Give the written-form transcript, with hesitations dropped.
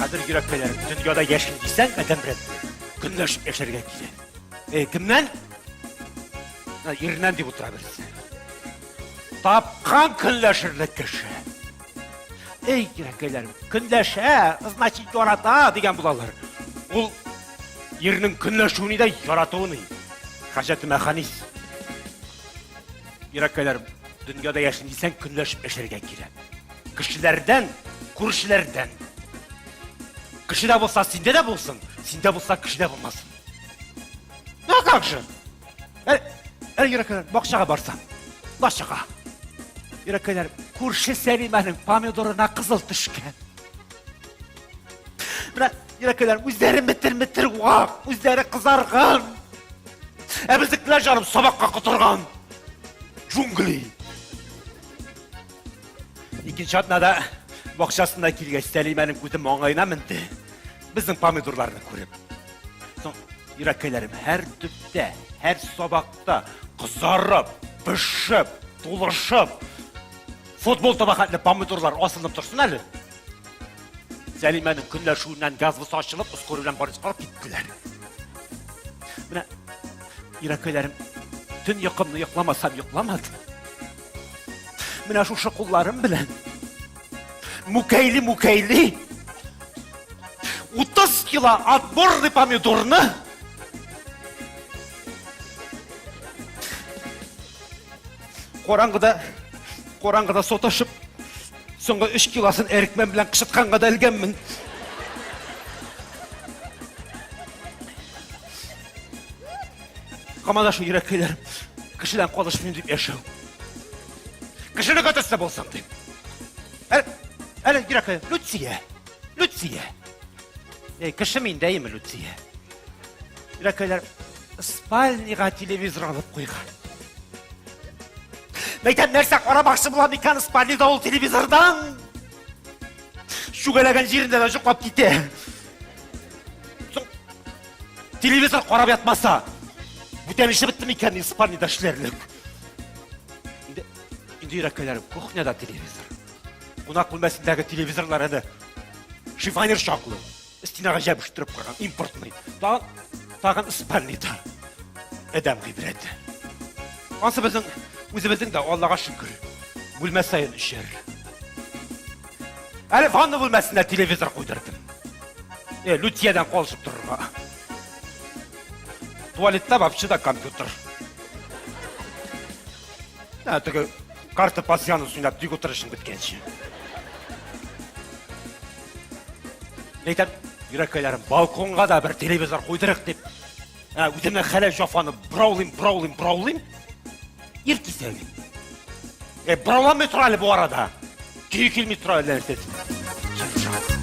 Хәзер йөрәккәйләрем, дөньяда яшим дисәң, адәм рәтле. Көнләшеп яшәргә кирәк. Э, кемнән? Иреннән дип утыра берсе. Тапкан көнләшерлек кеше. Эй, йөрәккәйләрем, көнләшә, значит, ярата дигән булалар. Ул ирнең көнләшүен дә яратуын. Хаҗәте мәханис. Йөрәккәйләрем, дөньяда яшим дисәң, көнләшеп яшәргә кирәк. Кешеләрдән, күршеләрдән. Кешедә булса, синдә дә булсын, синдә булса, кешедә булмасын. Ну, а как же? Ә, ә йөрәккәйләр, бакчага барсам, бакчага. Йөрәккәйләр, күрше Сәлимәнең помидорына кызыл төшкән. Менә йөрәккәйләр, үзләре метер-метер вак, үзләре кызарган. Ә безнекеләр җаным сабакка котырган. Джунгли. Икенче атнада бакчасына килгәч, Сәлимәнең күзе маңгаена менде. Безнең помидорларны күреп. Соң йөрәккәйләрем һәр төптә, һәр сабакта кызарып, пешеп, тулышып, футбол таба хәтле помидорлар асылынып торсын әле. Сәлимәнең көнләшүеннән язвасы ачылып, скорый белән барып карап киттеләр. Менә йөрәккәйләрем төн йокымны йокламасам йокламады. Менә шушы кулларым белән мүкәйли-мүкәйли 30 кило отборный помидорны караңгыда караңгыда саташып соңгы 3 килосын әрекмән белән кычытканга да элгәнмен. Һаман да шул йөрәккәйләрем кешедән калышмыйм дип яшәү. Кешене көтәсе булсам дип. Әле йөрәккәй, Люция, Люция. Эй, кеше мин дәйме, Люция? Йөрәккәйләр спальныйга телевизор алып куйган. Мәйтәм, нәрсә карамакчы була микән спальныйда ул телевизордан? Чүгәләгән җирендә дә йоклап китә. Телевизор карап ятмаса, бүтән эше бетте микән ни спальныйда эшләрлек? Инде, инде йөрәккәйләрем, кухняда телевизор. Кунак бүлмәсендәге телевизорлар әле шифонер чаклы. Стенага җәбештереп куйган, импортный. Тагын, тагын спальныйда. Адәм гыйбрәте. Ансы безнең, үзебезнең дә, Аллага шөкер, бүлмә саен өчәр. Әле ванна бүлмәсендә телевизор куйдырдым. Э, Лютиядән калышып торырга. Туалетта вообще да компьютер. Ә, теге карта пасьянус уйнап тик утырышың беткәнче. Әйтәм, йөрәккәйләрем, балконга да бер телевизор куйдырык дип. Ә, үземнең хәләл җафаны браулыйм, браулыйм, браулыйм. Ир кисәге. Э, брауламый тора әле бу арада. Көе килми тора әле нәрсәсе.